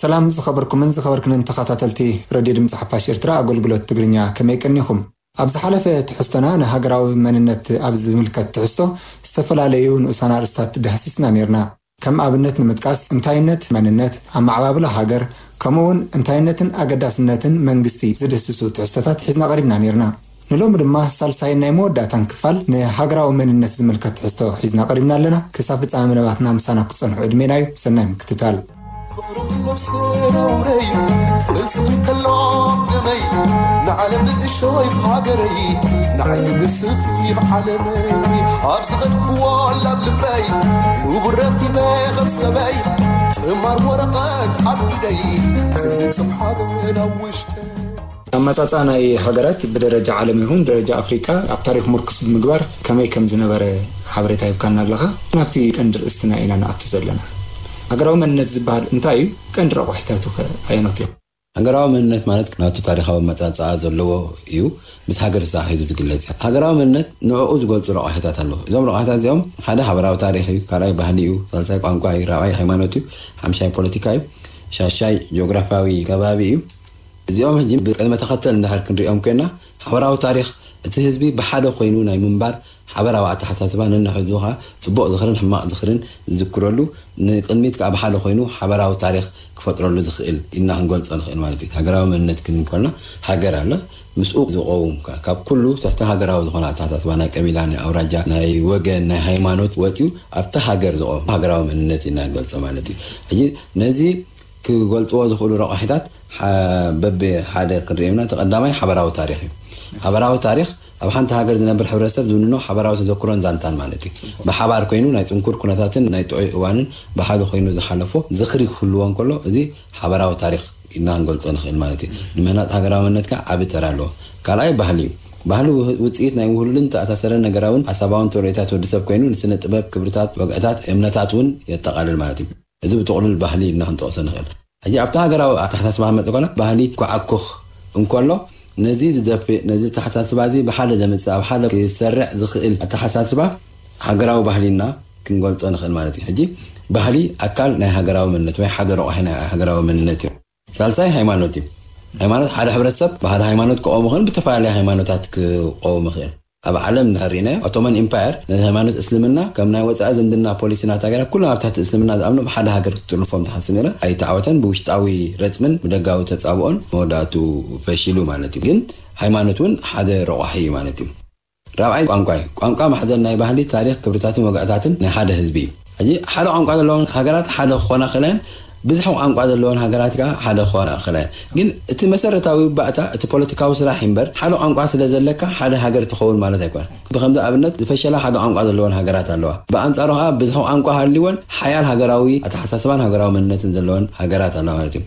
ሰላም ዝኸበርኩምን ዝኸበርክንን ተኸታተልቲ ረድዮ ድምፂ ሓፋሽ ኤርትራ ኣገልግሎት ትግርኛ፣ ከመይ ቀኒኹም? ኣብ ዝሓለፈ ትሕዝቶና ንሃገራዊ መንነት ኣብ ዝምልከት ትሕዝቶ ዝተፈላለዩ ንኡሳን ኣርእስታት ዳህሲስና ነይርና። ከም ኣብነት ንምጥቃስ እንታይነት መንነት፣ ኣመዓባብላ ሃገር፣ ከምኡ እውን እንታይነትን ኣገዳስነትን መንግስቲ ዝድህስሱ ትሕዝቶታት ሒዝና ቀሪብና ነይርና። ንሎሚ ድማ ሳልሳይን ናይ መወዳእታን ክፋል ንሃገራዊ መንነት ዝምልከት ትሕዝቶ ሒዝና ቀሪብና ኣለና። ክሳብ ፍጻመ መደባትና ምሳና ክትጸንሑ ዕድሜና እዩ። ሰናይ ምክትታል። ነብሰይ ነውረይ፣ ክበልጽ ከሎ ደመይ፣ ንዓለም ንእሾይ ሃገረይ፣ ንዓይ ንስኺ ዓለመይ። ኣብ ዝኸድክዎ ላብ ልበይ፣ ንቡር ረኺበ ኸም ሰበይ፣ ጥማር ወረቐት ኣብ ኢደይ፣ ስንጽም ሓበን ኣብ ውሽጠይ። ኣመጻጽኣ ናይ ሃገራት ብደረጃ ዓለም ይኹን ደረጃ ኣፍሪቃ ኣብ ታሪኽ ምርኩስ ብምግባር ከመይ ከም ዝነበረ ሓበሬታ ሂብካና ኣለኻ። ናብቲ ቀንዲ ርእስትና ኢና ንኣቱ ዘለና። ሃገራዊ መንነት ዝበሃል እንታይ እዩ? ቀንዲ ረቑሒታቱ ከ ኣየኖት እዮም? ሃገራዊ መንነት ማለት ናቱ ታሪኻዊ ኣመጻጽኣ ዘለዎ እዩ። ምስ ሃገር ዝተታሒዙ ዝግለጽ እዩ። ሃገራዊ መንነት ንዕኡ ዝገልጹ ረቑሒታት ኣለዉ። እዞም ረቑሒታት እዚኦም ሓደ ሓበራዊ ታሪኽ እዩ፣ ካልኣይ ባህሊ እዩ፣ ሳልሳይ ቋንቋ እዩ፣ ራብዓይ ሃይማኖት እዩ፣ ሓምሻይ ፖለቲካ እዩ፣ ሻሻይ ጂኦግራፊያዊ ከባቢ እዩ። እዚኦም ሕጂ ብቅድመ ተኸተል እንድሕር ክንሪኦም ኮይና ሓበራዊ ታሪኽ እቲ ህዝቢ ብሓደ ኮይኑ ናይ ምንባር ሓበራዊ ኣተሓሳስባ ነንሕድሕዱ ከዓ ጽቡቕ ዝኽርን ሕማቕ ዝኽርን ዝዝክረሉ ንቅድሚት ከዓ ብሓደ ኮይኑ ሓበራዊ ታሪኽ ክፈጥረሉ ዝኽእል ኢልና ክንገልጾ ንኽእል ማለት እዩ። ሃገራዊ መንነት ክንብል ከለና ሃገር ኣሎ፣ ምስኡ ዝቐውም ከዓ ካብ ኩሉ ትሕቲ ሃገራዊ ዝኾነ ኣተሓሳስባ ናይ ቀቢላ፣ ናይ ኣውራጃ፣ ናይ ወገን፣ ናይ ሃይማኖት ወፂኡ ኣብቲ ሃገር ዝቐውም ሃገራዊ መንነት ኢና ንገልጾ ማለት እዩ። ሕጂ ነዚ ክገልጽዎ ዝኽእሉ ረቑሒታት በቢ ሓደ ክንሪኦም ኢና። እቲ ቀዳማይ ሓበራዊ ታሪኽ እዩ። ሓበራዊ ታሪኽ ኣብ ሓንቲ ሃገር ዝነብር ሕብረተሰብ ዝውንኖ ሓበራዊ ተዘክሮን ዛንታን ማለት እዩ። ብሓባር ኮይኑ ናይ ጽንኩር ኩነታትን ናይ ጥዑይ እዋንን ብሓደ ኮይኑ ዝሓለፎ ዝኽሪ ክህልዎ እንከሎ እዚ ሓበራዊ ታሪኽ ኢልና ክንገልጾ ንኽእል ማለት እዩ። ንምህናጽ ሃገራዊ መንነት ከዓ ዓቢ ተራ ኣለዎ። ካልኣይ ባህሊ እዩ። ባህሊ ውህ- ውጽኢት ናይ ውህሉልን ተኣሳሰረን ነገራውን ሓሳባውን ተርእዮታት ወዲ ሰብ ኮይኑ ንስነ ጥበብ፣ ክብርታት፣ ወግዕታት፣ እምነታት እውን የጠቓልል ማለት እዩ። እዚ ብጥቕሉል ባህሊ ኢልና ክንጠቕሶ ንኽእል። ሕጂ ኣብቲ ሃገራዊ ኣተሓሳስባ ክንመጽእ ከለና ባህሊ ክዓኩኽ እንከሎ ነዚ ዝደፍእ ነዚ ኣተሓሳስባ እዚ ብሓደ ዘምጽእ ኣብ ሓደ ክሰርዕ ዝኽእል ኣተሓሳስባ ሃገራዊ ባህሊ ኢልና ክንገልጾ ንኽእል ማለት እዩ። ሕጂ ባህሊ ኣካል ናይ ሃገራዊ መንነት ወይ ሓደ ረቑሒ ናይ ሃገራዊ መንነት እዩ። ሳልሳይ ሃይማኖት እዩ። ሃይማኖት ሓደ ሕብረተሰብ ብሓደ ሃይማኖት ክቐውም ይኽእል፣ ብተፈላለየ ሃይማኖታት ክቐውም ይኽእል። ኣብ ዓለም እንድሕር ርኢናዮ ኦቶማን ኢምፓየር ነቲ ሃይማኖት እስልምና ከም ናይ ወፃኢ ዝምድና ፖሊሲ ናታ ገይራ ኩሎም ኣብ ትሕቲ እስልምና ዝኣምኑ ብሓደ ሃገር ክትጥርንፎም ትሓስብ ነይራ። ኣይተዓወተን። ብውሽጣዊ ረፅምን ብደጋዊ ተፃብኦን መወዳእቱ ፈሺሉ ማለት እዩ። ግን ሃይማኖት እውን ሓደ ረቋሒ እዩ ማለት እዩ። ራብዓይ ቋንቋ እዩ። ቋንቋ ማሕዘን ናይ ባህሊ፣ ታሪክ፣ ክብርታትን ወግዕታትን ናይ ሓደ ህዝቢ እዩ። ሕጂ ሓደ ቋንቋ ዘለዎን ሃገራት ሓደ ክኾና ክእላየን ብዙሕ ቋንቋ ዘለዎን ሃገራት ከዓ ሓደ ክኾና ይኽእላ እየን። ግን እቲ መሰረታዊ ባእታ እቲ ፖለቲካዊ ስራሕ እምበር ሓደ ቋንቋ ስለ ዘለካ ሓደ ሃገር ትኸውን ማለት ኣይኮነን። ብከምዚ ኣብነት ዝፈሸላ ሓደ ቋንቋ ዘለዎን ሃገራት ኣለዋ። ብኣንጻሩ ከዓ ብዙሕ ቋንቋ ሃልይወን ሓያል ሃገራዊ ኣተሓሳስባን ሃገራዊ መንነትን ዘለወን ሃገራት ኣለዋ ማለት እዩ።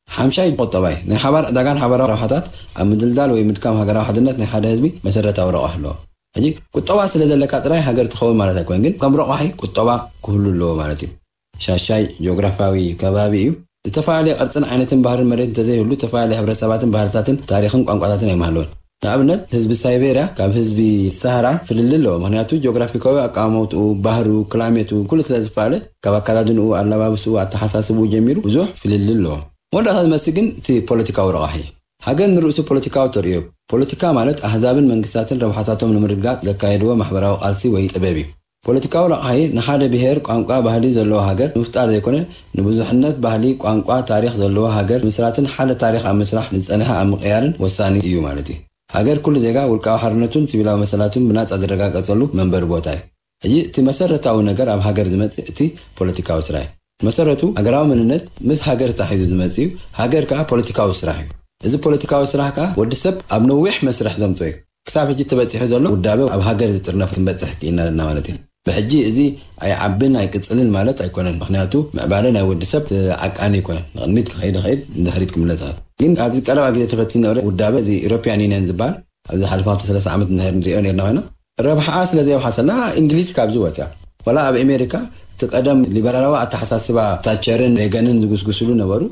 ሓምሻይ ቁጠባ እዩ። ናይ ሓባር ዕዳጋን ሓባራዊ ረብሓታት ኣብ ምድልዳል ወይ ምድካም ሃገራዊ ሓድነት ናይ ሓደ ህዝቢ መሰረታዊ ረቋሒ ኣለዎ። ሕጂ ቁጠባ ስለ ዘለካ ጥራይ ሃገር ትኸውን ማለት ኣይኮነን፣ ግን ከም ረቋሒ ቁጠባ ክህሉ ኣለዎ ማለት እዩ። ሻሻይ ጂኦግራፊያዊ ከባቢ እዩ። ዝተፈላለየ ቅርጽን ዓይነትን ባህርን መሬት እንተዘይህሉ ዝተፈላለየ ሕብረተሰባትን ባህልታትን ታሪኽን ቋንቋታትን ኣይምሃለውን። ንኣብነት ህዝቢ ሳይቤርያ ካብ ህዝቢ ሳሃራ ፍልልይ ኣለዎ፣ ምኽንያቱ ጂኦግራፊካዊ ኣቀማምጥኡ፣ ባህሩ፣ ክላሜቱ ኩሉ ስለ ዝፈላለ ካብ ኣከዳድንኡ፣ ኣለባብስኡ፣ ኣተሓሳስብኡ ጀሚሩ ብዙሕ ፍልልይ ኣለዎ። መወዳእታ ዝመጽእ ግን እቲ ፖለቲካዊ ረቋሒ። ሃገር ንርእሱ ፖለቲካዊ ተርእዮ። ፖለቲካ ማለት ኣህዛብን መንግስታትን ረብሓታቶም ንምርግጋጽ ዘካየድዎ ማሕበራዊ ቃልሲ ወይ ጥበብ እዩ። ፖለቲካዊ ረቋሒ ንሓደ ብሄር፣ ቋንቋ፣ ባህሊ ዘለዎ ሃገር ንምፍጣር ዘይኮነ ንብዙሕነት ባህሊ፣ ቋንቋ፣ ታሪኽ ዘለዎ ሃገር ምስራትን ሓደ ታሪኽ ኣብ ምስራሕ ንዝጸንሐ ኣብ ምቕያርን ወሳኒ እዩ ማለት እዩ። ሃገር ኩሉ ዜጋ ውልቃዊ ሓርነቱን ሲቪላዊ መሰላቱን ብናጻ ዝረጋገጸሉ መንበሪ ቦታ እዩ። ሕጂ እቲ መሰረታዊ ነገር ኣብ ሃገር ዝመጽእ እቲ ፖለቲካዊ ስራሕ እዩ። መሰረቱ ሃገራዊ መንነት ምስ ሃገር ተታሒዙ ዝመጽእ እዩ። ሃገር ከኣ ፖለቲካዊ ስራሕ እዩ። እዚ ፖለቲካዊ ስራሕ ከኣ ወዲ ሰብ ኣብ ነዊሕ መስርሕ ዘምጽኦ እዩ። ክሳብ ሕጂ ተበጺሑ ዘሎ ውዳበ ኣብ ሃገር ዝጥርነፍ ክንበጽሕ ክኢልና ዘለና ማለት እዩ። ብሕጂ እዚ ኣይዓብን ኣይቅጽልን ማለት ኣይኮነን። ምኽንያቱ ምዕባለ ናይ ወዲ ሰብ ዓቃኒ ኣይኮነን። ንቕድሚት ክኸይድ ይኸይድ፣ ንድሕሪት ክምለስ ይኸይድ። ግን ኣብዚ ቀረባ ግዜ ተፈቲኑ ዝነበረ ውዳበ እዚ ኢሮፕያን ዩኒየን ዝበሃል ኣብዚ ሓለፋ ክልተ ሰለስተ ዓመት እንድሕር ንሪኦ ነርና ኮይና ረብሓኣ ስለ ዘየውሓሰላ እንግሊዝ ካብዚ ወፅያ። ዋላ ኣብ ኣሜሪካ እቲ ቀደም ሊበራላዊ ኣተሓሳስባ ታቸርን ሬገንን ዝጉስጉስሉ ነበሩ።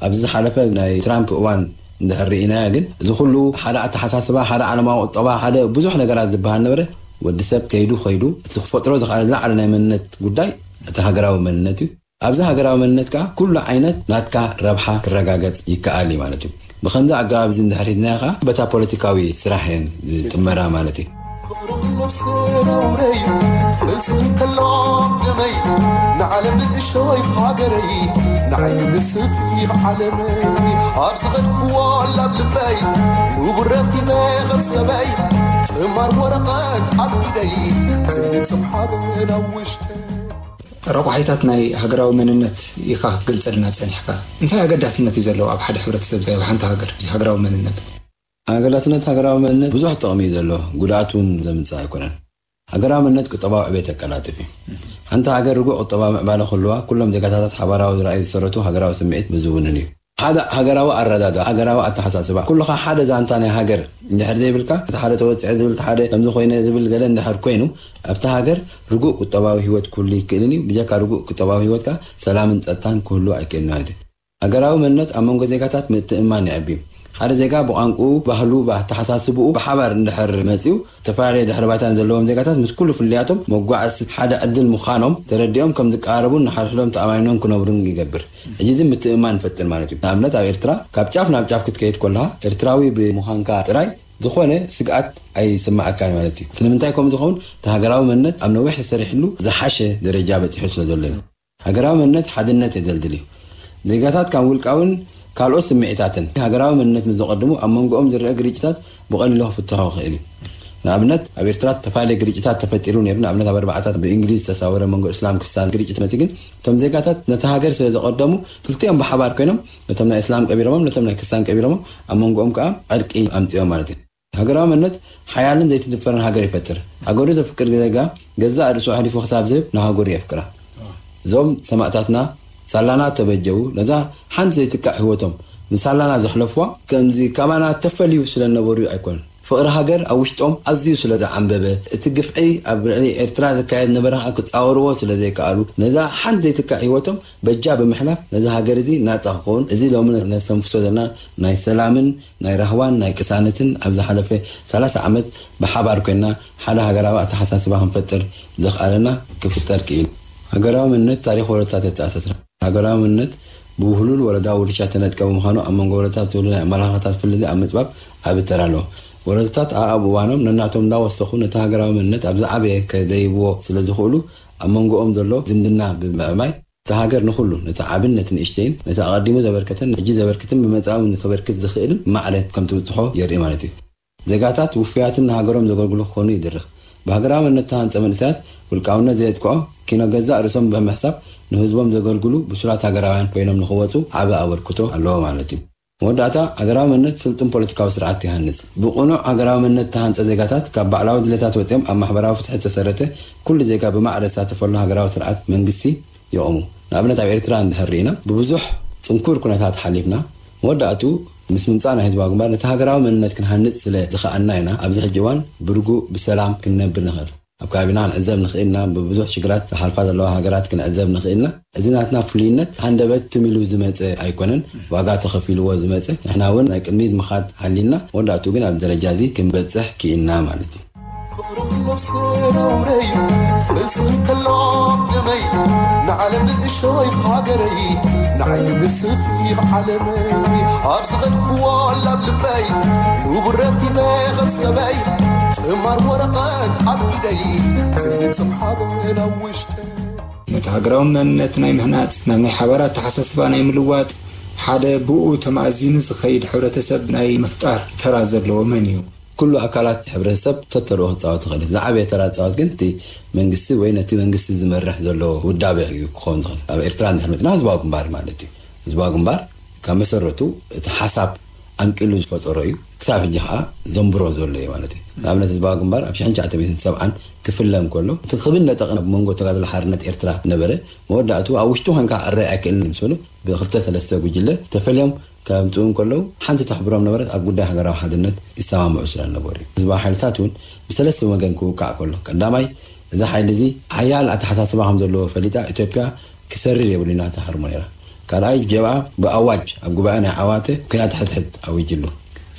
ኣብዚ ዝሓለፈ ናይ ትራምፕ እዋን እንድሕር ርኢናዮ ግን እዚ ኩሉ ሓደ ኣተሓሳስባ፣ ሓደ ዓለማዊ ቁጠባ፣ ሓደ ብዙሕ ነገራት ዝበሃል ነበረ። ወዲ ሰብ ከይዱ ከይዱ እቲ ክፈጥሮ ዝኽኣለ ዝለዓለ ናይ መንነት ጉዳይ እቲ ሃገራዊ መንነት እዩ። ኣብዚ ሃገራዊ መንነት ከኣ ኩሉ ዓይነት ናትካ ረብሓ ክረጋገጽ ይከኣል እዩ ማለት እዩ። ብኸምዚ ኣገባብ እዚ እንድሕር ሂድናዮ ከኣ በታ ፖለቲካዊ ስራሕ እየን ዝጥመራ ማለት እዩ። ክብሪ ነብሲ ነውረይ፣ ክብሪ እንከሎ ደመይ፣ ንዓለም ንእሽቶይ ሃገረይ፣ ንዓይ ንስኺ ዓለመይ፣ ኣብ ዝኸድክዎ ኣላ ኣብ ልበይ፣ ንቡር ረኺበ ኸሰበይ፣ ጥማር ወረቐት ኣብ ኢደይ፣ ስእሊ ጽሓፈ ናብ ውሽጠይ። ረቋሒታት ናይ ሃገራዊ መንነት ኢኻ ክትገልጸልና ጸኒሕካ። እንታይ ኣገዳስነት እዩ ዘለዎ ኣብ ሓደ ሕብረተሰብ፣ ኣብ ሓንቲ ሃገር፣ እዚ ሃገራዊ መንነት? ኣገዳስነት ሃገራዊ መንነት ብዙሕ ጥቕሚ እዩ ዘለዎ፣ ጉድኣት እውን ዘምጽእ ኣይኮነን። ሃገራዊ መንነት ቁጠባዊ ዕቤት የቀላጥፍ እዩ። ሓንቲ ሃገር ርጉእ ቁጠባዊ ምዕባለ ክህልዋ፣ ኩሎም ዜጋታታት ሓባራዊ ራእይ ዝሰረቱ ሃገራዊ ስምዒት ምዝውንን እዩ። ሓደ ሃገራዊ ኣረዳድኣ፣ ሃገራዊ ኣተሓሳስባ፣ ኩልኻ ሓደ ዛንታ ናይ ሃገር እንድሕር ዘይብልካ፣ እቲ ሓደ ተወጽዐ ዝብል፣ እቲ ሓደ ከምዚ ኮይነ ዝብል ገለ እንድሕር ኮይኑ፣ ኣብታ ሃገር ርጉእ ቁጠባዊ ህይወት ክህሉ ይክእልን እዩ። ብጀካ ርጉእ ቁጠባዊ ህይወት ከኣ ሰላምን ጸጥታን ክህሉ ኣይክእልን ማለት እዩ። ሃገራዊ መንነት ኣብ መንጎ ዜጋታት ምትእምማን የዕቢ። ሓደ ዜጋ ብቋንቋኡ፣ ባህሉ፣ ብኣተሓሳስብኡ ብሓባር እንድሕር መጺኡ፣ ዝተፈላለየ ድሕረ ባይታ ዘለዎም ዜጋታት ምስ ኩሉ ፍልልያቶም መጓዓዝቲ ሓደ ዕድል ምዃኖም ተረዲኦም ከም ዝቀራረቡን ንሓድሕዶም ተኣማሚኖም ክነብሩን ይገብር። ሕጂ እዚ ምትእምማን ይፈጥር ማለት እዩ። ንኣብነት ኣብ ኤርትራ ካብ ጫፍ ናብ ጫፍ ክትከይድ ከለኻ ኤርትራዊ ብምዃንካ ጥራይ ዝኾነ ስግኣት ኣይስምዓካን ማለት እዩ። ስለምንታይ ከምኡ ዝኸውን? እቲ ሃገራዊ መንነት ኣብ ነዊሕ ተሰሪሕሉ ዝሓሸ ደረጃ በጺሑ ስለ ዘሎ እዩ። ሃገራዊ መንነት ሓድነት የደልድል እዩ። ዜጋታት ካብ ውልቃውን ካልኦት ስምዒታትን ሃገራዊ መንነት ምስ ዘቐድሙ ኣብ መንጎኦም ዝረአ ግርጭታት ብቐሊሉ ክፍትሖ ይኽእል እዩ። ንኣብነት ኣብ ኤርትራ ዝተፈላለየ ግርጭታት ተፈጢሩ ነይሩ። ንኣብነት ኣብ ኣርባዓታት ብእንግሊዝ ዝተሳወረ መንጎ እስላም ክርስቲያን ግርጭት መጺ፣ ግን እቶም ዜጋታት ነቲ ሃገር ስለ ዘቐደሙ ክልቲኦም ብሓባር ኮይኖም ነቶም ናይ እስላም ቀቢሮሞም ነቶም ናይ ክርስቲያን ቀቢሮሞም ኣብ መንጎኦም ከኣ ዕርቂ ኣምጺኦም ማለት እዩ። ሃገራዊ መንነት ሓያልን ዘይትድፈርን ሃገር ይፈጥር። ሃገሩ ዘፍቅር ዜጋ ገዛእ ርእሱ ኣሕሊፉ ክሳብ ዝህብ ንሃገሩ የፍቅራ። እዞም ሰማእታትና ሳላና ተበጀው ነዛ ሓንቲ ዘይትካእ ህይወቶም ንሳላና ዘሕለፍዋ ከምዚ ካባና ተፈልዩ ስለ ነበሩ ኣይኮነን። ፍቕሪ ሃገር ኣብ ውሽጦም ኣዝዩ ስለ ዝዓንበበ እቲ ግፍዒ ኣብ ልዕሊ ኤርትራ ዝካየድ ነበረ ከዓ ክጻወርዎ ስለ ዘይከኣሉ ነዛ ሓንቲ ዘይትካእ ህይወቶም በጃ ብምሕላፍ ነዚ ሃገር እዚ ናጻ ክኸውን እዚ ሎሚ ነስተንፍሶ ዘለና ናይ ሰላምን ናይ ራህዋን ናይ ቅሳነትን ኣብ ዝሓለፈ ሰላሳ ዓመት ብሓባር ኮይና ሓደ ሃገራዊ ኣተሓሳስባ ክንፈጥር ዘኽኣለና ክፍጠር ክኢሉ። ሃገራዊ መንነት ታሪኽ ወለዶታት የተኣሳስራ። ሃገራዊ መንነት ብውህሉል ወለዳዊ ውርሻ ተነጥቀ ብምዃኑ ኣብ መንጎ ወለዶታት ዝህሉ ናይ ኣመለኻኽታት ፍልልይ ኣብ ምጽባብ ዓቢ ተራ ኣለዎ። ወለዶታት ኣኣብ እዋኖም ነናቶም እንዳወሰኹ ነቲ ሃገራዊ መንነት ኣብ ዝዓበየ ከደይብዎ ስለ ዝኽእሉ ኣብ መንጎኦም ዘሎ ዝምድና ብምዕባይ እታ ሃገር ንኹሉ ነቲ ዓብን ነቲ ንእሽተይን ነቲ ኣቐዲሙ ዘበርከተን ሕጂ ዘበርክትን ብመጻኢ እውን ከበርክት ዝኽእልን ማዕረ ከም ትብጽሖ የርኢ ማለት እዩ። ዜጋታት ውፉያትን ንሃገሮም ዘገልግሉ ክኾኑ ይድርኽ። ብሃገራዊ መንነት ተሃንጸ መንእሰያት ውልቃውነት ዘየጥቅዖ ኪኖ ገዛእ ርእሶም ብምሕሳብ ንህዝቦም ዘገልግሉ ብሱላት ሃገራውያን ኮይኖም ንኽወጹ ዓቢ ኣበርክቶ ኣለዎ ማለት እዩ። መወዳእታ ሃገራዊ መንነት ስልጡን ፖለቲካዊ ስርዓት ይሃንጽ። ብቕኑዕ ሃገራዊ መንነት ተሃንጸ ዜጋታት ካብ ባዕላዊ ድሌታት ወጺኦም ኣብ ማሕበራዊ ፍትሒ ዝተሰረተ ኩሉ ዜጋ ብማዕረ ዝሳተፈሉ ሃገራዊ ስርዓት መንግስቲ የቑሙ። ንኣብነት ኣብ ኤርትራ እንድሕር ርኢና ብብዙሕ ጽንኩር ኩነታት ሓሊፍና መወዳእቱ ምስ ምምጻእ ናይ ህዝባዊ ግንባር ነቲ ሃገራዊ መንነት ክንሃንጽ ስለ ዝኸኣልና ኢና ኣብዚ ሕጂ እዋን ብርጉእ ብሰላም ክንነብር ንኽእል። ኣብ ከባቢና ክንዕዘብ ንኽእል ኢና። ብብዙሕ ሽግራት ዝሓልፋ ዘለዋ ሃገራት ክንዕዘብ ንኽእል ኢና። እዚ ናትና ፍሉይነት ሃንደበት ትም ኢሉ ዝመጸ ኣይኮነን። ዋጋ ተኸፊልዎ ዝመጸ። ንሕና እውን ናይ ቅድሚት ምኻድ ሃልዩና መወዳእቱ ግን ኣብ ደረጃ እዚ ክንበጽሕ ክኢልና ማለት እዩ። ክብሪ ነብሲ ነውረይ፣ ክብሪ እንከሎ ደመይ፣ ንዓለም ንእሽቶይ ሃገረይ፣ ንዓይ ንስኺ ዓለመይ፣ ኣብ ዝኸድክዎ ኣላ ኣብ ልበይ፣ ንቡር ረኺበ ኸሰበይ፣ ጥማር ወረቐት ኣብ ኢደይ፣ ስእሊ ጽሓፈ ናብ ውሽጠይ። ነቲ ሃገራዊ መንነት ናይ ምህናጽ፣ ናብ ናይ ሓባር ኣተሓሳስባ ናይ ምልዋጥ፣ ሓደ ብኡ ተማእዚኑ ዝኸይድ ሕብረተሰብ ናይ ምፍጣር ተራ ዘለዎ መን እዩ? ኩሉ ኣካላት ሕብረተሰብ ተተርኦ ክጻወት ይኽእል እዩ። ዝዓበየ ተራ ዝጻወት ግን እቲ መንግስቲ ወይ ነቲ መንግስቲ ዝመርሕ ዘሎ ውዳበ እዩ ክኸውን ዝኽእል። ኣብ ኤርትራ እንድሕር መጺና ህዝባዊ ግንባር ማለት እዩ። ህዝባዊ ግንባር ካብ መሰረቱ እቲ ሓሳብ ኣንቂሉ ዝፈጠሮ እዩ። ክሳብ ሕጂ ከኣ ዘንብሮ ዘሎ እዩ ማለት እዩ። ንኣብነት ህዝባዊ ግንባር ኣብ ሽሕን ትሽዓተ ሚእትን ሰብዓን ክፍለ እንከሎ እቲ ክብል ነጠቕን ኣብ መንጎ ተጋድሎ ሓርነት ኤርትራ ነበረ። መወዳእቱ ኣብ ውሽጡ ኮንካ ክዕረ ኣይክእልን ምስ በሉ ብክልተ ሰለስተ ጉጅለ ተፈልዮም ከምጽኡ እንከለዉ ሓንቲ ተሕብሮም ነበረት ኣብ ጉዳይ ሃገራዊ ሓድነት ይሰማምዑ ስለ ዝነበሩ እዩ። ህዝባዊ ሓይልታት እውን ብሰለስተ ወገን ክውቃዕ ከሎ ቀዳማይ እዚ ሓይሊ እዚ ሓያል ኣተሓሳስባ ከም ዘለዎ ፈሊጣ ኢትዮጵያ ክሰሪር የብሉና ተሃርሞ ነይራ። ካልኣይ ጀብኣ ብኣዋጅ ኣብ ጉባኤ ናይ ዓዋተ ኩናት ሕድሕድ ኣዊጅሉ።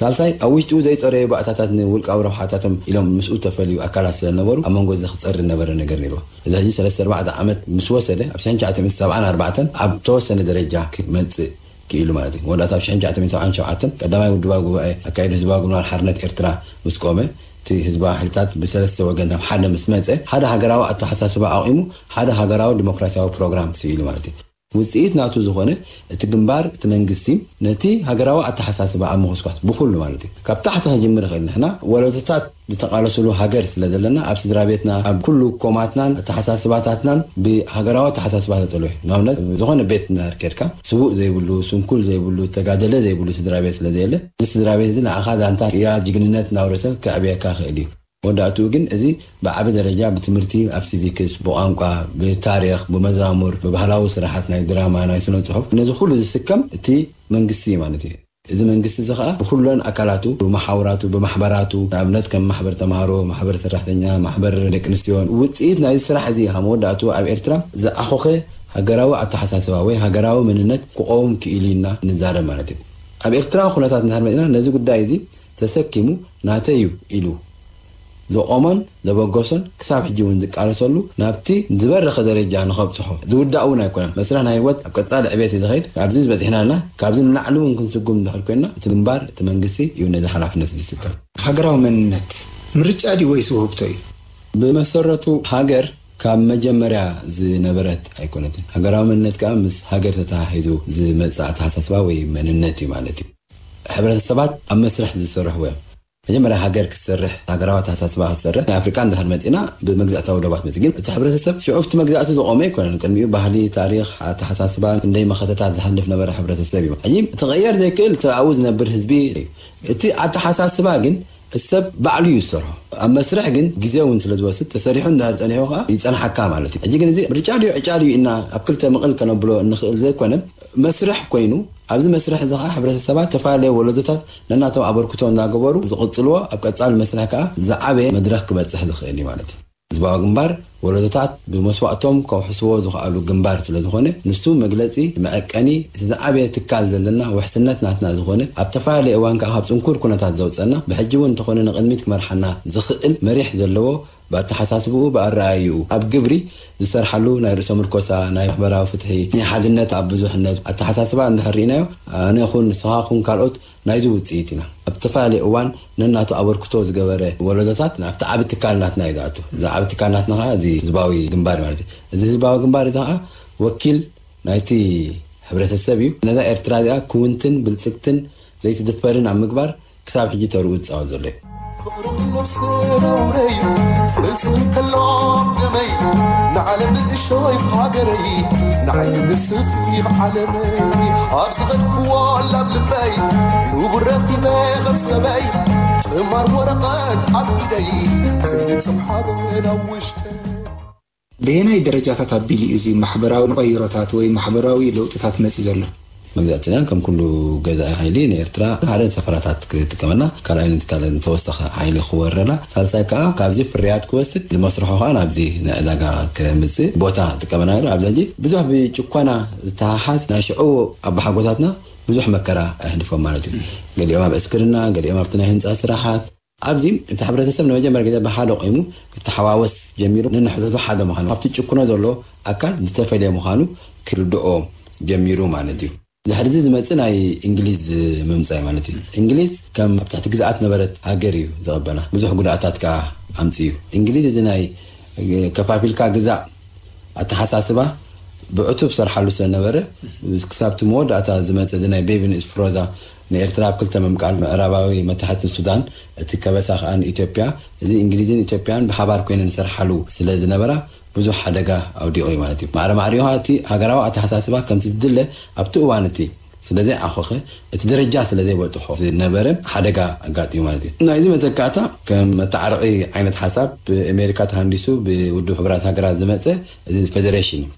ሳልሳይ፣ ኣብ ውሽጡ ዘይጸረዩ ባእታታት ንውልቃዊ ረብሓታቶም ኢሎም ምስኡ ተፈልዩ ኣካላት ስለነበሩ፣ ኣብ መንጎ እዚ ክጸሪ ነበረ ነገር ነይሩ። እዚ ሕጂ ሰለስተ ኣርባዕተ ዓመት ምስ ወሰደ፣ ኣብ ሽሕን ትሽዓተ ሚእትን ሰብዓን ኣርባዕተን ኣብ ተወሰነ ደረጃ ክመጽእ ክኢሉ ማለት እዩ። መወዳእታ ኣብ ሽሕን ትሽዓተ ሚእትን ሰብዓን ሸውዓተን ቀዳማይ ውድባዊ ጉባኤ ኣካይዱ ህዝባዊ ግንባር ሓርነት ኤርትራ ምስ ቆመ፣ እቲ ህዝባዊ ሓይልታት ብሰለስተ ወገን ናብ ሓደ ምስ መጸ፣ ሓደ ሃገራዊ ኣተሓሳስባ ኣቑሙ፣ ሓደ ሃገራዊ ዲሞክራሲያዊ ፕሮግራም ስኢሉ ማለት እዩ። ውጽኢት ናቱ ዝኾነ እቲ ግንባር፣ እቲ መንግስቲ ነቲ ሃገራዊ ኣተሓሳስባ ኣብ ምኹስኳስ ብኹሉ ማለት እዩ። ካብ ታሕቲ ከጅምር ይኽእል። ንሕና ወለዶታት ዝተቓለሱሉ ሃገር ስለ ዘለና፣ ኣብ ስድራ ቤትና፣ ኣብ ኩሉ ኮማትናን ኣተሓሳስባታትናን ብሃገራዊ ኣተሓሳስባ ተጸልወ። ንኣብነት፣ ዝኾነ ቤት እንዳር ኬድካ፣ ስዉእ ዘይብሉ፣ ስንኩል ዘይብሉ፣ ተጋደለ ዘይብሉ ስድራ ቤት ስለ ዘየለ፣ እዚ ስድራ ቤት እዚ ንዓኻ ዛንታ ቅያ ጅግንነት እናውረሰ ከዕብየካ ይኽእል እዩ። መወዳእትኡ ግን እዚ ብዓቢ ደረጃ ብትምህርቲ፣ ኣብ ሲቪክስ፣ ብቋንቋ፣ ብታሪኽ፣ ብመዛሙር፣ ብባህላዊ ስራሓት ናይ ድራማ፣ ናይ ስነ ጽሑፍ፣ ነዚ ኩሉ ዝስከም እቲ መንግስቲ እዩ ማለት እዩ። እዚ መንግስቲ እዚ ኸኣ ብኹለን ኣካላቱ፣ ብመሓውራቱ፣ ብማሕበራቱ፣ ንኣብነት ከም ማሕበር ተምሃሮ፣ ማሕበር ሰራሕተኛ፣ ማሕበር ደቂ ኣንስትዮ፣ ውጽኢት ናይዚ ስራሕ እዚ ኢኻ መወዳእትኡ ኣብ ኤርትራ ዝዓኾኸ ሃገራዊ ኣተሓሳስባ ወይ ሃገራዊ መንነት ክቐውም ክኢሉ ኢና ንዛረብ ማለት እዩ። ኣብ ኤርትራ ኩነታት እንድሕር መጺና ነዚ ጉዳይ እዚ ተሰኪሙ ናተይ እዩ ኢሉ ዘቖሞን ዘበገሶን ክሳብ ሕጂ እውን ዝቃለሰሉ ናብቲ ዝበረኸ ደረጃ ንኸብጽሖ ዝውዳእ እውን ኣይኮነን። መስርሕ ናይ ህይወት ኣብ ቀጻሊ ዕቤት እዩ ዝኸይድ። ካብዚ ዝበጺሕናና ካብዚ ንላዕሊ እውን ክንስጉም እንድሕር ኮይንና እቲ ግንባር እቲ መንግስቲ እዩ ነዚ ሓላፍነት ዝስከም። ሃገራዊ መንነት ምርጫ ድዩ ወይስ ውህብቶ እዩ? ብመሰረቱ ሃገር ካብ መጀመርያ ዝነበረት ኣይኮነትን። ሃገራዊ መንነት ከኣ ምስ ሃገር ተተሓሒዙ ዝመጽእ ኣተሓሳስባ ወይ መንነት እዩ ማለት እዩ። ሕብረተሰባት ኣብ መስርሕ ዝሰርሕዎ እዮም። መጀመርያ ሃገር ክትሰርሕ፣ ሃገራዊ ኣተሓሳስባ ክትሰርሕ፣ ናይ ኣፍሪቃ እንድሕር መጺና ብመግዛእታዊ ዶባት መጺ። ግን እቲ ሕብረተሰብ ሽዑ ኣብቲ መግዛእቲ ዝቖመ ኣይኮነን። ቅድሚኡ ባህሊ፣ ታሪኽ፣ ኣተሓሳስባ፣ ክንደይ መኸተታት ዝሓልፍ ነበረ ሕብረተሰብ እዩ። ሕጂ እቲ ክቕየር ዘይክእል እቲ ኣብኡ ዝነብር ህዝቢ እዩ። እቲ ኣተሓሳስባ ግን ሰብ ባዕሉ እዩ ዝሰርሖ። ኣብ መስርሕ ግን ግዜ እውን ስለ ዝወስድ፣ ተሰሪሑ እንድሕር ጸኒሑ ከኣ ይጸንሓካ ማለት እዩ። ሕጂ ግን እዚ ምርጫ ድዩ ዕጫ ድዩ ኢልና ኣብ ክልተ ምቕል ከነብሎ እንኽእል ዘይኮነ፣ መስርሕ ኮይኑ፣ ኣብዚ መስርሕ እዚ ከኣ ሕብረተሰባት፣ ዝተፈላለዩ ወለዶታት ነናቶም ኣበርክቶ እናገበሩ ዝቕጽልዎ፣ ኣብ ቀጻሊ መስርሕ ከኣ ዝዓበየ መድረኽ ክበጽሕ ዝኽእል እዩ ማለት እዩ። ህዝባዊ ግንባር ወለዶታት ብመስዋእቶም ከውሕስዎ ዝኸኣሉ ግንባር ስለ ዝኾነ፣ ንሱ መግለጺ፣ መዐቀኒ፣ እቲ ዝዓበየ ትካል ዘለና፣ ውሕስነት ናትና ዝኾነ፣ ኣብ ተፈላለየ እዋን ከኣ ካብ ጽንኩር ኩነታት ዘውጸና፣ ብሕጂ እውን እንተኾነ ንቕድሚት ክመርሓና ዝኽእል መሪሕ ዘለዎ፣ ብኣተሓሳስብኡ፣ ብኣረኣይኡ፣ ኣብ ግብሪ ዝሰርሓሉ ናይ ርእሰ ምርኮሳ፣ ናይ ማሕበራዊ ፍትሒ፣ ናይ ሓድነት ኣብ ብዙሕነት ኣተሓሳስባ እንድሕር ርኢናዮ፣ ኣነ ይኹን ንስኻ ኩን ካልኦት ናይዚ ውጽኢት ኢና። ኣብ ዝተፈላለየ እዋን ነናቱ ኣበርክቶ ዝገበረ ወለዶታት ናብቲ ዓቢ ትካል ናትና እዩ ዝኣቱ። እዚ ዓቢ ትካል ናትና ከኣ እዚ ህዝባዊ ግንባር ማለት እዩ። እዚ ህዝባዊ ግንባር እዚ ከኣ ወኪል ናይቲ ሕብረተሰብ እዩ። ነዛ ኤርትራ እዚኣ ክውንትን ብልጽግትን ዘይትድፈርን ኣብ ምግባር ክሳብ ሕጂ ተርኡ ዝጻወት ዘሎ እዩ። ፍቕሪ ነፍሲ ነውረይ፣ ፍልፍል ከሎ ደመይ፣ ንዓለም ንእሽቶይ ሃገረይ፣ ንዓይ ንስኺ ዓለመይ። ኣብ ዝኸድክዎ ላብ ልበይ፣ ንቡር ረኺበ ከም ሰበይ፣ ጥማር ወረቐት ኣብ ኢደይ፣ ስእሊ ጽም ሓበን ኣብ ውሽጠይ። በየናይ ደረጃታት ኣቢሉ እዩ እዚ ማሕበራዊ ንቐይሮታት ወይ ማሕበራዊ ለውጥታት መጺ ዘሎ? መግዛእተኛ ከም ኩሉ ገዛኢ ሓይሊ ንኤርትራ ሓደ ሰፈራታት ክጥቀመና፣ ካልኣይ ንትካል ንተወሰኸ ሓይሊ ክወረላ፣ ሳልሳይ ከኣ ካብዚ ፍርያት ክወስድ፣ ዝመስርሖ ከኣ ናብዚ ንዕዳጋ ከምጽእ ቦታ ጥቀመና ነይሩ። ኣብዚ ሕጂ ብዙሕ ብጭኮና ዝተሓሓዝ ናይ ሽዑ ኣባሓጎታትና ብዙሕ መከራ ኣሕሊፎም ማለት እዩ። ገሊኦም ኣብ ዕስክርና፣ ገሊኦም ኣብቲ ናይ ህንጻ ስራሓት። ኣብዚ እቲ ሕብረተሰብ ንመጀመርያ ግዜ ብሓደ ቆይሙ ክተሓዋወስ ጀሚሩ፣ ነንሕድሕዱ ሓደ ምዃኑ፣ ካብቲ ጭኩኖ ዘሎ ኣካል ዝተፈልየ ምዃኑ ክርድኦ ጀሚሩ ማለት እዩ። ድሕሪ እዚ ዝመጽእ ናይ እንግሊዝ ምምጻእ ማለት እዩ። እንግሊዝ ከም ኣብ ትሕቲ ግዝኣት ነበረት ሃገር እዩ ዝቐበላ። ብዙሕ ጉድኣታት ከኣ ኣምጽኡ እዩ። እንግሊዝ እዚ ናይ ከፋፊልካ ግዛእ ኣተሓሳስባ ብዕቱብ ሰርሓሉ ስለነበረ፣ ክሳብ እቲ መወዳእታ ዝመጸ እዚ ናይ ቤቪን ስፕሮዛ ንኤርትራ ኣብ ክልተ ምምቃል፣ ምዕራባዊ መታሕትን ሱዳን፣ እቲ ከበሳ ከኣ ንኢትዮጵያ፣ እዚ እንግሊዝን ኢትዮጵያን ብሓባር ኮይነን ዝሰርሓሉ ስለ ዝነበራ ብዙሕ ሓደጋ ኣውዲቑ እዩ ማለት እዩ። ማዕረ ማዕሪኡ ከኣ እቲ ሃገራዊ ኣተሓሳስባ ከምቲ ዝድለ ኣብቲ እዋን እቲ ስለ ዘይዓኾኸ፣ እቲ ደረጃ ስለ ዘይበጽሖ ዝነበረ ሓደጋ ኣጋጢሙ ማለት እዩ። ናይዚ መተካእታ ከም መተዓረቒ ዓይነት ሓሳብ ብኣሜሪካ ተሃንዲሱ ብውድብ ሕቡራት ሃገራት ዝመጸ እዚ ፌደሬሽን እዩ።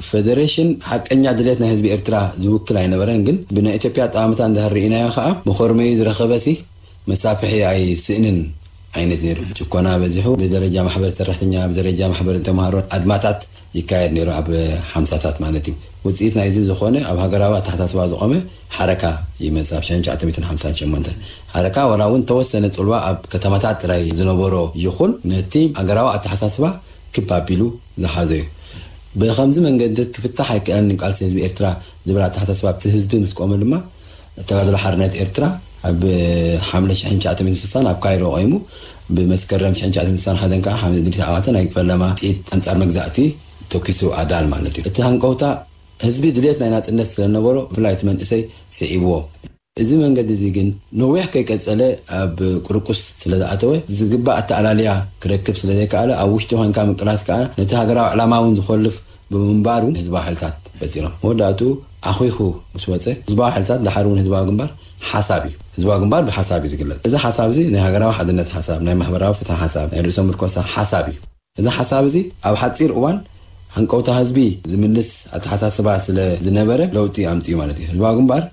ፌደሬሽን ሓቀኛ ድሌት ናይ ህዝቢ ኤርትራ ዝውክል ኣይነበረን፣ ግን ብናይ ኢትዮጵያ ኣጠማምታ እንድሕር ርኢናዮ ከኣ፣ መኾርመዩ ዝረኸበሲ መሳፍሒ ኣይስእንን ዓይነት ነይሩ። ጭኮና በዚሑ፣ ብደረጃ ማሕበር ሰራሕተኛ፣ ብደረጃ ማሕበር ተምሃሮ፣ ኣድማታት ይካየድ ነይሩ፣ ኣብ ሓምሳታት ማለት እዩ። ውፅኢት ናይዚ ዝኾነ ኣብ ሃገራዊ ኣተሓሳስባ ዝቆመ ሓረካ ይመጽእ። ኣብ ሽሕን ትሽዓተ ሚእትን ሓምሳን ሸሞንተን ሓረካ ዋላ እውን ተወሰነ ጽልዋ ኣብ ከተማታት ጥራይ ዝነበሮ ይኹን፣ ነቲ ሃገራዊ ኣተሓሳስባ ክብ ኣቢሉ ዝሓዘ እዩ። ብኸምዚ መንገዲ ክፍታሕ ኣይከኣልን ቃልሲ ህዝቢ ኤርትራ ዝብል ኣተሓሳስባ ኣብቲ ህዝቢ ምስ ቆመ ድማ፣ ተጋድሎ ሓርነት ኤርትራ ኣብ ሓምለ ሽሕን ትሽዓተ ሚእትን ስሳን ኣብ ካይሮ ቆይሙ፣ ብመስከረም ሽሕን ትሽዓተ ሚእትን ስሳን ሓደን ከዓ ሓምለ እድሪስ ኣባተ ናይ ፈለማ ውፅኢት ኣንጻር መግዛእቲ ተኪሱ ኣዳል ማለት እዩ። እቲ ሃንቀውታ ህዝቢ ድሌት ናይ ናጽነት ስለነበሮ፣ ብፍላይ እቲ መንእሰይ ስዒብዎ። እዚ መንገዲ እዚ ግን ነዊሕ ከይቀጸለ ኣብ ቁርቁስ ስለ ዝኣተወ፣ ዝግባእ ኣተኣላልያ ክረክብ ስለ ዘይከኣለ፣ ኣብ ውሽጢ ኮንካ ምቅላስ ከኣ ነቲ ሃገራዊ ዕላማ እውን ዝኾልፍ ብምንባሩ ህዝባዊ ሓይልታት ፈጢሮም። መወዳእቱ ኣኹኹ ምስ ወጸ፣ ህዝባዊ ሓይልታት፣ ደሓር እውን ህዝባዊ ግንባር ሓሳብ እዩ። ህዝባዊ ግንባር ብሓሳብ እዩ ዝግለጽ። እዚ ሓሳብ እዚ ናይ ሃገራዊ ሓድነት ሓሳብ፣ ናይ ማሕበራዊ ፍትሒ ሓሳብ፣ ናይ ርእሰ ምርኮሳ ሓሳብ እዩ። እዚ ሓሳብ እዚ ኣብ ሓጺር እዋን ሃንቀውታ ህዝቢ ዝምልስ ኣተሓሳስባ ስለ ዝነበረ ለውጢ ኣምጺኡ ማለት እዩ። ህዝባዊ ግንባር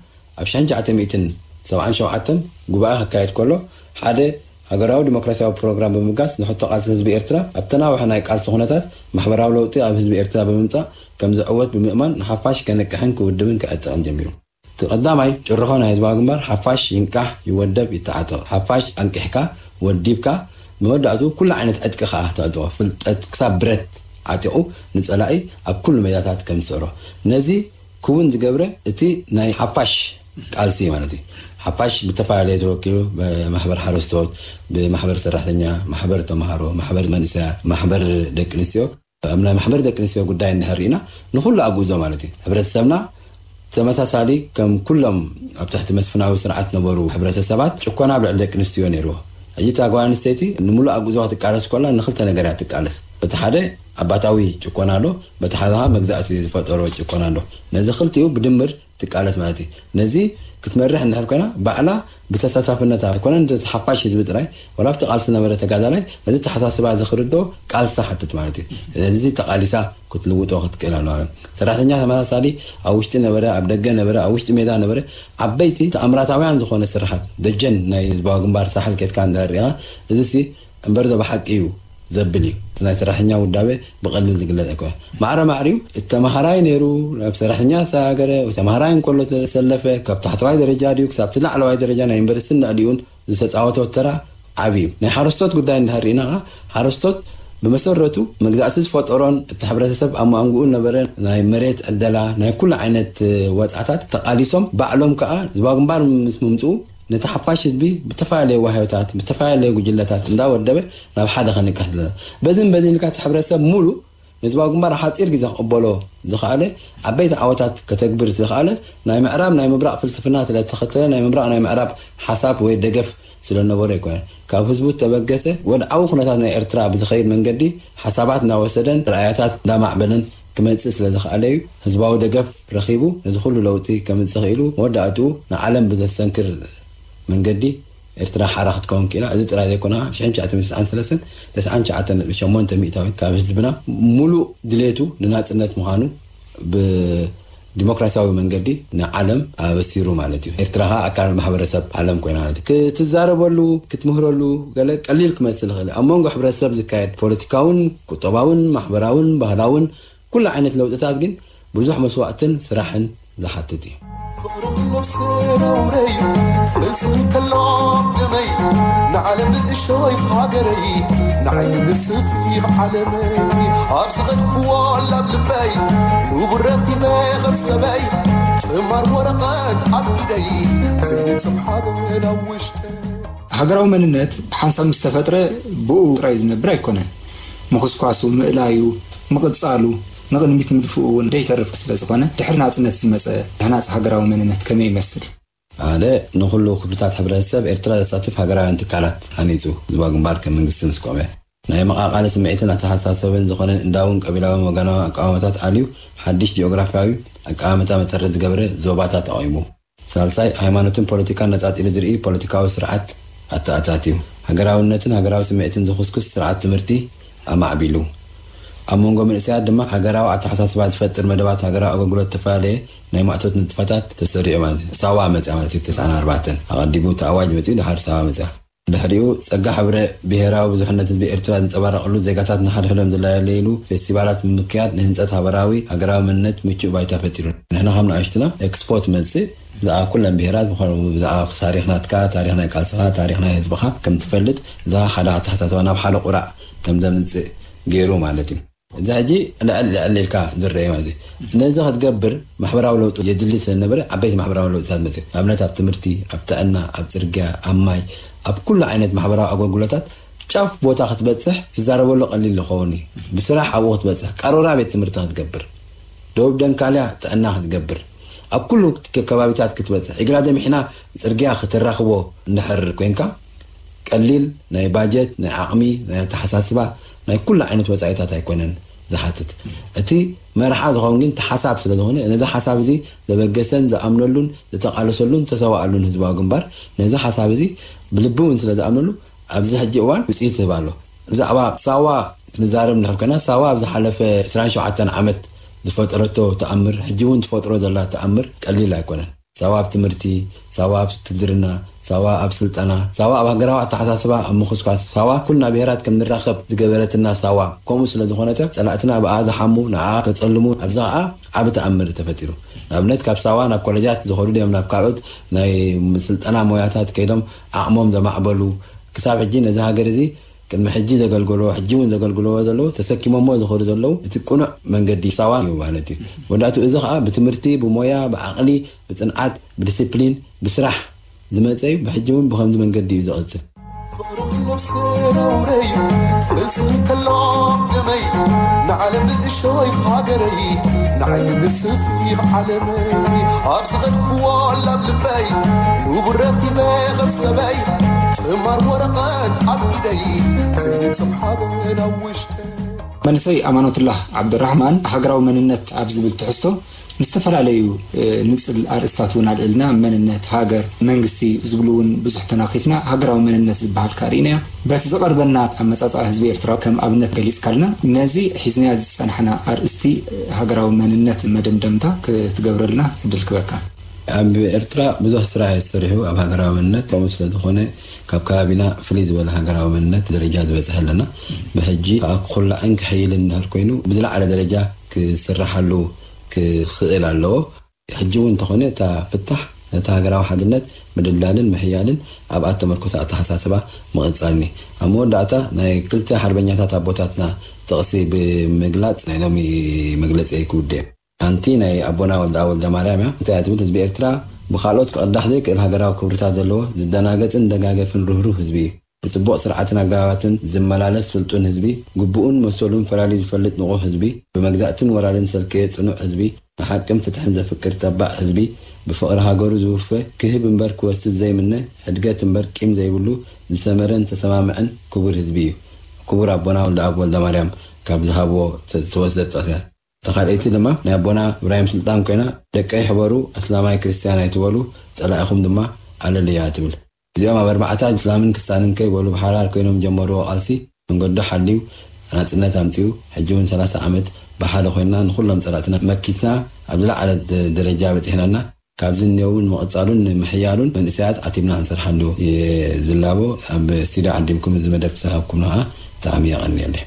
ኣብ ሽሕን ትሽዓተ ሚእትን ሰብዓን ሸውዓተን ጉባኤ ክካየድ ከሎ፣ ሓደ ሃገራዊ ዲሞክራሲያዊ ፕሮግራም ብምብጋስ፣ ንሕቶ ቃልሲ ህዝቢ ኤርትራ ኣብ ተናውሐ ናይ ቃልሲ ኩነታት ማሕበራዊ ለውጢ ኣብ ህዝቢ ኤርትራ ብምምጻእ ከም ዝዕወት ብምእማን፣ ንሓፋሽ ከንቅሕን ክውድብን ክዕጥቕን ጀሚሩ። እቲ ቀዳማይ ጭርሖ ናይ ህዝባዊ ግንባር፣ ሓፋሽ ይንቃሕ፣ ይወደብ፣ ይተዓጠቕ። ሓፋሽ ኣንቂሕካ፣ ወዲብካ፣ መወዳእቱ ኩሉ ዓይነት ዕጥቂ ከኣ ተዕጥቖ። ፍልጠት ክሳብ ብረት ዓጢቑ ንጸላኢ ኣብ ኩሉ ሜዳታት ከም ዝስዕሮ። ነዚ ክውን ዝገብረ እቲ ናይ ሓፋሽ ቃልሲ ማለት እዩ። ሓፋሽ ብተፈላለየ ተወኪሉ፣ ብማሕበር ሓረስቶት፣ ብማሕበር ሰራሕተኛ፣ ማሕበር ተምሃሮ፣ ማሕበር መንእሰያት፣ ማሕበር ደቂ ኣንስትዮ፣ ኣብ ናይ ማሕበር ደቂ ኣንስትዮ ጉዳይ እንድሕር ርኢና፣ ንኹሉ ኣግዞ ማለት እዩ። ሕብረተሰብና ተመሳሳሊ ከም ኩሎም ኣብ ትሕቲ መስፍናዊ ስርዓት ነበሩ ሕብረተሰባት፣ ጭኮና ኣብ ልዕሊ ደቂ ኣንስትዮ ነይርዎ። ሕጂ እታ ጓል ኣንስተይቲ ንምሉእ ኣግዞ ክትቃለስ ከላ ንኽልተ ነገር እያ ትቃለስ። በቲ ሓደ ኣባታዊ ጭኮና ኣሎ፣ በቲ ሓደ ከዓ መግዛእቲ ዝፈጠሮ ጭኮና ኣሎ። ነዚ ክልቲኡ ብድምር ትቃለስ ማለት እዩ። ነዚ ክትመርሕ እንድሕር ኮይና፣ ባዕላ ብተሳታፍነታ ኣይኮነን፣ ነቲ ሓፋሽ ህዝቢ ጥራይ፣ ዋላ ኣብቲ ቃልሲ ነበረ ተጋዳላይ፣ ነዚ ተሓሳስባ እዚ ክርድኦ ቃልሲ ሓትት ማለት እዩ። ስለዚ ተቓሊሳ ክትልውጦ ክትክእል ኣለዋ። ሰራሕተኛ ተመሳሳሊ፣ ኣብ ውሽጢ ነበረ፣ ኣብ ደገ ነበረ፣ ኣብ ውሽጢ ሜዳ ነበረ፣ ዓበይቲ ተኣምራታውያን ዝኾነ ስራሓት፣ ደጀን ናይ ህዝባዊ ግንባር ሳሕል ኬድካ እንድሕር ርኢኻ፣ እዚሲ እምበር ዶ ብሓቂ እዩ ዘብል እዩ። እቲ ናይ ሰራሕተኛ ውዳበ ብቐሊል ዝግለጽ ኣይኮነን። ማዕረ ማዕሪኡ፣ እቲ ተመሃራይ ነይሩ፣ ናብ ሰራሕተኛ ዝተሰጋገረ፣ ወይ ተመሃራይ እንከሎ ዝተሰለፈ፣ ካብ ታሕተዋይ ደረጃ ድዩ ክሳብ እቲ ላዕለዋይ ደረጃ ናይ ዩኒቨርሲቲን ልዕሊኡን ዝተጻወቶ ተራ ዓቢ እዩ። ናይ ሓረስቶት ጉዳይ እንድሕር ርኢና ኸዓ፣ ሓረስቶት ብመሰረቱ መግዛእቲ ዝፈጠሮን እቲ ሕብረተሰብ ኣብ ማንግኡ ነበረ ናይ መሬት ዕደላ፣ ናይ ኩሉ ዓይነት ወጻታት ተቓሊሶም ባዕሎም ከኣ ህዝባዊ ግንባር ምስ ምምጽኡ፣ ነቲ ሓፋሽ ህዝቢ ብተፈላለየ ዋህዮታት፣ ብተፈላለየ ጉጅለታት እንዳወደበ ናብ ሓደ ከንቅሕ ዝለ-፣ በዝን በዝን ኢልካ እቲ ሕብረተሰብ ሙሉ ንህዝባዊ ግንባር ኣብ ሓጺር ግዜ ክቕበሎ ዝኸኣለ፣ ዓበይቲ ዓወታት ከተግብር ዝኸኣለ፣ ናይ ምዕራብ ናይ ምብራቕ ፍልስፍና ስለ ዝተኸተለ፣ ናይ ምብራቕ ናይ ምዕራብ ሓሳብ ወይ ደገፍ ስለ ነበሮ ኣይኮነን። ካብ ህዝቡ ዝተበገሰ ወድዓዊ ኩነታት ናይ ኤርትራ ብዝኸይድ መንገዲ ሓሳባት እንዳወሰደን ራእያታት እንዳማዕበለን ክመጽእ ስለ ዝኸኣለ እዩ። ህዝባዊ ደገፍ ረኺቡ ነዚ ኩሉ ለውጢ ከምጽእ ክኢሉ። መወዳእትኡ ንዓለም ብዘስተንክር መንገዲ ኤርትራ ሓራ ክትከውን ክኢላ። እዚ ጥራይ ዘይኮነ፣ ሽሕን ትሽዓተ ሚእትን ተስዓን ሰለስተን፣ ተስዓን ትሽዓተን ነጥቢ ሸሞንተ ሚእታዊት ካብ ህዝብና ሙሉእ ድሌቱ ንናጽነት ምዃኑ ብዲሞክራሲያዊ መንገዲ ንዓለም ኣበሲሩ ማለት እዩ። ኤርትራ ኸኣ ኣካል ማሕበረሰብ ዓለም ኮይና ማለት እዩ። ክትዛረበሉ፣ ክትምህረሉ ገለ ቀሊል ክመስል ይኽእል። ኣብ መንጎ ሕብረተሰብ ዝካየድ ፖለቲካውን ቁጠባውን ማሕበራውን ባህላውን ኩሉ ዓይነት ለውጥታት ግን ብዙሕ መስዋእትን ስራሕን ዝሓትት እዩ። ፍቕሪ ኩሎም ሰረውረይ፣ ክወጽእ እንከሎ ደመይ፣ ንዓለም ንእሽቶይ ሃገረይ፣ ንዓይ ንስኺ ዓለመይ፣ ኣብ ዝኸድክዎ ላብ ልበይ፣ ንቡር ረኺበ ከርሰበይ፣ ጥማር ወረቐት ኣብ ኢደይ፣ ዘይንጽም ሓበን ኣብ ውሽጠይ። ሃገራዊ መንነት ብሓንሳብ ምስ ተፈጥረ ብኡ ጥራይ ዝነብር ኣይኮነን። ምኹስኳሱ፣ ምእላዩ፣ ምቕጻሉ፣ ንቕድሚት ምግድፍኡ እውን ዘይተርፍ ስለ ዝኾነ፣ ድሕሪ ናጽነት ዝመጸ ሃናጺ ሃገራዊ መንነት ከመይ ይመስል? ሓደ፣ ንኹሉ ክፍልታት ሕብረተሰብ ኤርትራ ዘሳትፍ ሃገራውያን ትካላት ሃኒጹ፣ ህዝባዊ ግንባር ከም መንግስቲ ምስ ቆመ፣ ናይ መቓቓሊ ስምዒትን ኣተሓሳሰብን ዝኾነን እንዳውን ቀቢላውን ወገናውን ኣቃውማታት ኣልዩ፣ ሓድሽ ጂኦግራፍያዊ ኣቀማምጣ መሰረት ዝገበረ ዞባታት ኣቑሙ። ሳልሳይ፣ ሃይማኖትን ፖለቲካን ነጻጺሉ ዝርኢ ፖለቲካዊ ስርዓት ኣተኣታትዩ፣ ሃገራውነትን ሃገራዊ ስምዒትን ዝኹስኩስ ስርዓት ትምህርቲ ኣማዕቢሉ። ኣብ መንጎ መንእሰያት ድማ ሃገራዊ ኣተሓሳስባ ዝፈጥር መደባት ሃገራዊ ኣገልግሎት፣ ዝተፈላለየ ናይ ማእቶት ንጥፈታት ተሰሪዑ ማለት እዩ። ሳዋ መጽያ ማለት እዩ፣ ብ ተስዓን ኣርባዕተን ኣቐዲሙ እቲ ኣዋጅ መጺኡ፣ ድሓር ሳዋ መጽያ። ድሕሪኡ ጸጋ ሕብረ ብሄራዊ ብዙሕነት ህዝቢ ኤርትራ ዝንጸባረቐሉ፣ ዜጋታት ንሓድሕዶም ዝላለይሉ ፌስቲቫላት ብምክያድ ንህንጸት ሃበራዊ ሃገራዊ መንነት ምቹእ ባይታ ፈጢሩ። ንሕና ከም ንኣሽቱና ኤክስፖ ትመጽእ፣ ብዛዕባ ኩለን ብሄራት፣ ብኸምኡ ብዛዕባ ታሪኽ ናትካ፣ ታሪኽ ናይ ቃልስኻ፣ ታሪኽ ናይ ህዝብኻ ከም ትፈልጥ፣ ብዛዕባ ሓደ ኣተሓሳስባ ናብ ሓደ ቁራዕ ከም ዘምጽእ ገይሩ ማለት እዩ። እዚ ሕጂ ልዕል ልዕል ኢልካ ዝረአ ማለት እዩ። ነዚ ክትገብር ማሕበራዊ ለውጢ የድሊ ስለዝነበረ ዓበይቲ ማሕበራዊ ለውጢታት መፅእ። ኣብነት ኣብ ትምህርቲ፣ ኣብ ጥዕና፣ ኣብ ፅርግያ፣ ኣብ ማይ፣ ኣብ ኩሉ ዓይነት ማሕበራዊ ኣገልግሎታት ጫፍ ቦታ ክትበፅሕ ትዛረበሉ ቀሊል ዝኸውን እዩ። ብስራሕ ኣብኡ ክትበፅሕ፣ ቃሮራ ቤት ትምህርቲ ክትገብር፣ ደቡብ ደንካልያ ጥዕና ክትገብር፣ ኣብ ኩሉ ከባቢታት ክትበፅሕ፣ ኢግራ ደሚሕና ፅርግያ ክትራኽቦ እንድሕር ኮንካ፣ ቀሊል ናይ ባጀት፣ ናይ ዓቕሚ፣ ናይ ኣተሓሳስባ፣ ናይ ኩሉ ዓይነት ወፃኢታት ኣይኮነን ዝሓትት። እቲ መርሓ ዝኸውን ግን እቲ ሓሳብ ስለ ዝኾነ፣ ነዚ ሓሳብ እዚ ዘበገሰን ዝኣምነሉን ዝተቓለሰሉን ዝተሰዋኣሉን ህዝባዊ ግንባር፣ ነዚ ሓሳብ እዚ ብልቢ እውን ስለ ዝኣምነሉ፣ ኣብዚ ሕጂ እዋን ውፅኢት ይህብ ኣሎ። ብዛዕባ ሳዋ ክንዛረብ እንድሕር ኮይና፣ ሳዋ ኣብ ዝሓለፈ ዕስራን ሸውዓተን ዓመት ዝፈጠረቶ ተኣምር፣ ሕጂ እውን ትፈጥሮ ዘላ ተኣምር ቀሊል ኣይኮነን። ሳዋ ኣብ ትምህርቲ፣ ሳዋ ኣብ ውትድርና፣ ሳዋ ኣብ ስልጠና፣ ሳዋ ኣብ ሃገራዊ ኣተሓሳስባ፣ ኣብ ምኹስኳስ፣ ሳዋ ኩልና ብሄራት ከም ንራኸብ ዝገበረትና ሳዋ፣ ከምኡ ስለ ዝኾነተ፣ ጸላእትና ብኣ ዝሓሙ፣ ንኣ ከጸልሙ፣ ኣብዚ ኸኣ ዓቢ ተኣምር ተፈጢሩ። ንኣብነት፣ ካብ ሳዋ ናብ ኮለጃት ዝኸዱ ድዮም ናብ ካልኦት ናይ ስልጠና ሞያታት ከይዶም ዓቕሞም ዘማዕበሉ? ክሳብ ሕጂ ነዚ ሃገር እዚ ቅድሚ ሕጂ ዘገልገሎ፣ ሕጂ እውን ዘገልግልዎ ዘለዉ፣ ተሰኪሞሞ ዝኸዱ ዘለዉ፣ እቲ ቅኑዕ መንገዲ ሳዋ እዩ ማለት እዩ። መወዳእትኡ እዚ ኸኣ ብትምህርቲ፣ ብሞያ፣ ብዓቕሊ፣ ብጽንዓት፣ ብዲሲፕሊን፣ ብስራሕ ዝመጸ እዩ። ብሕጂ እውን ብኸምዚ መንገዲ እዩ ዝቕጽል። ፍቕሪ ነፍሲ ነውረይ፣ ፍልስም ከሎ ደመይ፣ ንዓለም ንእሽቶይ ሃገረይ፣ ንዓይ ንስኺ ዓለመይ፣ ኣብ ዝኸድክዎ ላብ ልበይ፣ ንቡር ረኺበ ኸብ ሰበይ፣ ጥማር ወረቐት ኣብ ኢደይ፣ ከይንጽም ሓበን ኣብ ውሽጠይ። መንእሰይ ኣማኖትላህ ዓብደራሕማን ሃገራዊ መንነት ኣብ ዝብል ትሕዝቶ ንዝተፈላለዩ፣ እ፣ ንጽል ኣርእስታት እውን ኣልዒልና፣ መንነት፣ ሃገር፣ መንግስቲ ዝብሉ እውን ብዙሕ ተናኺፍና፣ ሃገራዊ መንነት ዝበሃል ከኣ ርኢናዮ። በቲ ዝቐርበና ኣመጻጽኣ ህዝቢ ኤርትራ ከም ኣብነት ገሊጽካልና፣ ነዚ ሒዝናዮ ዝጸናሕና ኣርእስቲ፣ እ፣ ሃገራዊ መንነት መደምደምታ ክትገብረልና ዕድል ክበካ። ኣብ ኤርትራ ብዙሕ ስራሕ እዩ ተሰሪሑ ኣብ ሃገራዊ መንነት። ከምኡ ስለ ዝኾነ፣ ካብ ከባቢና ፍልይ ዝበለ ሃገራዊ መንነት ደረጃ ዝበጽሐ ኣለና። ብሕጂ ከኣ ክኹላዕን ክሕይልን እንድሕር ኮይኑ፣ ብዝለዓለ ደረጃ ክስራሓሉ ክኽእል ኣለዎ። ሕጂ እውን እንተኾነ፣ እታ ፍታሕ ነቲ ሃገራዊ ሓድነት ምድልዳልን ምሕያልን ኣብኣ እተመርኮሰ ኣተሓሳስባ ምቕጻልን እዩ። ኣብ መወዳእታ፣ ናይ ክልተ ሓርበኛታት ኣቦታትና ጥቕሲ ብምግላጽ ናይ ሎሚ መግለጺ ክውድእ። ሓንቲ ናይ ኣቦና ወልደኣብ ወልደማርያም እያ። እንታይ እያ ትብል? ህዝቢ ኤርትራ ብኻልኦት ክቕዳሕ ዘይክእል ሃገራዊ ክብርታት ዘለዎ፣ ዝደናገጽን ደጋገፍን ርህሩህ ህዝቢ እዩ። ብጽቡቕ ስርዓትን ኣገባባትን ዝመላለስ ስልጡን ህዝቢ፣ ግቡኡን መሰሉን ፈላልዩ ዝፈልጥ ንቑሕ ህዝቢ፣ ብመግዛእትን ወራርን ዘልከየ ጽኑዕ ህዝቢ፣ ንሓቅን ፍትሕን ዘፍቅር ተባዕ ህዝቢ፣ ብፍቕሪ ሃገሩ ዝውፈ፣ ክህብ እምበር ክወስድ ዘይምነ፣ ሕድገት እምበር ቂም ዘይብሉ፣ ዝሰመረን ዝተሰማምዐን ክቡር ህዝቢ እዩ። ክቡር ኣቦና ወልደኣብ ወልደማርያም ካብ ዝሃብዎ ዝተወስደት ጥቕሲ እያ። እታ ካልኣይቲ ድማ ናይ ኣቦና እብራሂም ስልጣን ኮይና፣ ደቀይ ሕበሩ፣ ኣስላማይ ክርስትያን ኣይትበሉ፣ ጸላኢኹም ድማ ኣለልያ ትብል። እዚኦም ኣብ ኣርባዕታ እስላምን ክስታንን ከይበሉ ብሓዳር ኮይኖም ጀመርዎ ቃልሲ፣ መንገዱ ሓልዩ ናጽነት ኣምጺኡ። ሕጂ እውን ሰላሳ ዓመት ብሓደ ኮይንና ንኹሎም ጸላእትና መኪትና ኣብ ዝለዓለ ደ-፣ ደረጃ በጺሕናና። ካብዚ እኒኦ እውን ንምቕጻሉን ንምሕያሉን መንእሰያት ዓቲብና ክንሰርሓሉ እየ ዝላቦ። ኣብ ስቱድዮ ዓዲምኩም እዚ መደብ ዝሃብኩም ንዓ ብጣዕሚ የቐንየለይ።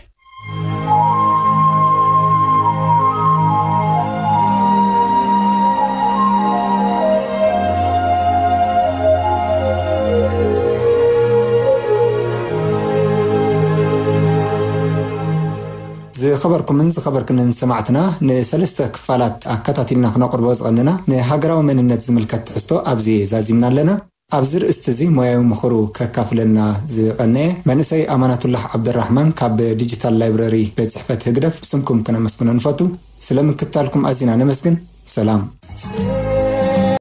ዝኸበርኩምን ዝኸበርክንን ሰማዕትና፣ ንሰለስተ ክፋላት ኣከታቲልና ክነቕርቦ ዝቐንና፣ ንሃገራዊ መንነት ዝምልከት ትሕዝቶ ኣብዚ ዛዚምና ኣለና። ኣብዚ ርእስቲ እዚ ሞያዊ ምኽሩ ከካፍለና ዝቐነየ መንእሰይ ኣማናቱላህ ዓብደራሕማን ካብ ዲጂታል ላይብረሪ ቤት ጽሕፈት ህግደፍ ብስምኩም ክነመስግኖ ንፈቱ። ስለ ምክትታልኩም ኣዚና ነመስግን። ሰላም።